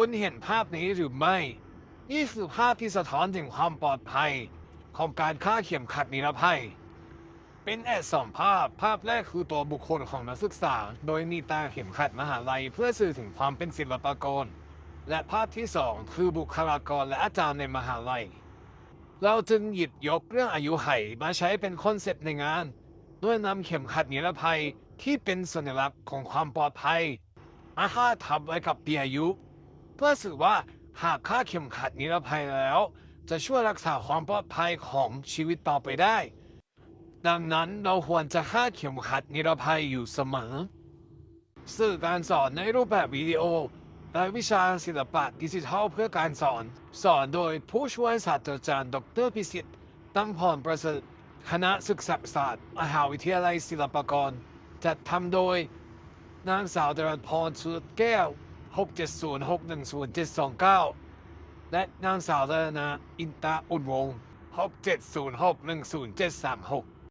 ຄຸນເຫັນພາບນີ້ຫຼືໄມ່? ນີ້ຄືພາບທີ່ສະທ້ອນເຖິງຄວາມປອດໄພຂອງການຄາດເຂັມຂັດນິລະໄພ. ເປັນແອດສອງພາບ, ພາບແລກຄືຕົວບຸກຄົນຂອງນັກສຶກສາ, ໂດຍມີຕາເຂັມຂັດມະຫາໄລເພື່ອສື່ເຖິງຄວາມເປັນສິລະປາກອນ ແລະ ພາບທີສອງຄືບຸກຄະລາກອນ ແລະ ອາຈານໃນມະຫາໄລ. ເຮົາຈຶ່ງຫຍິບຍົກເລື່ອງອາຍຸໄຂມາໃຊ້ເປັນຄອນເຊັບໃນງານ, ໂດຍນຳເຂັມຂັດນິລະໄພທີ່ເປັນສັນຍະລັກຂອງຄວາມປອດໄພມາທາບໄວ້ກັບປີອາຍຸ, ເພື່ອສື່ວ່າຫາກຄາດເຂັມຂັດນິລະໄພແລ້ວ ຈະຊ່ວຍຮັກສາຄວາມປອດໄພຂອງຊີວິດຕໍ່ໄປໄດ້. ດັ່ງນັ້ນ ເຮົາຄວນຈະຄາດເຂັມຂັດນິລະໄພຢູ່ສະເໝີ. ສື່ການສອນໃນຮູບແບບວິດີໂອ ແລະ ວິຊາສິລະປະດິຈິທັລເພື່ອການສອນ, ສອນໂດຍຜູ້ຊ່ວຍສາດສະດາຈານ ດຣ ພິສິດ ຕັ້ງພອນປະເສີດ, ຄະນະສຶກສາສາດ ມະຫາວິທະຍາໄລສິລະປາກອນ, ຈັດທຳໂດຍ ນາງສາວ ດາຣັນພອນ ສຸດແກ້ວ ຫົກເຈັດສູນ ຫົກໜຶ່ງສູນ ເຈັດສອງເກົ້າ ແລະ ນາງສາວ ດາລະນາ ອິນຕະອຸ່ນວົງ ຫົກເຈັດສູນ ຫົກໜຶ່ງສູນ ເຈັດສາມຫົກ.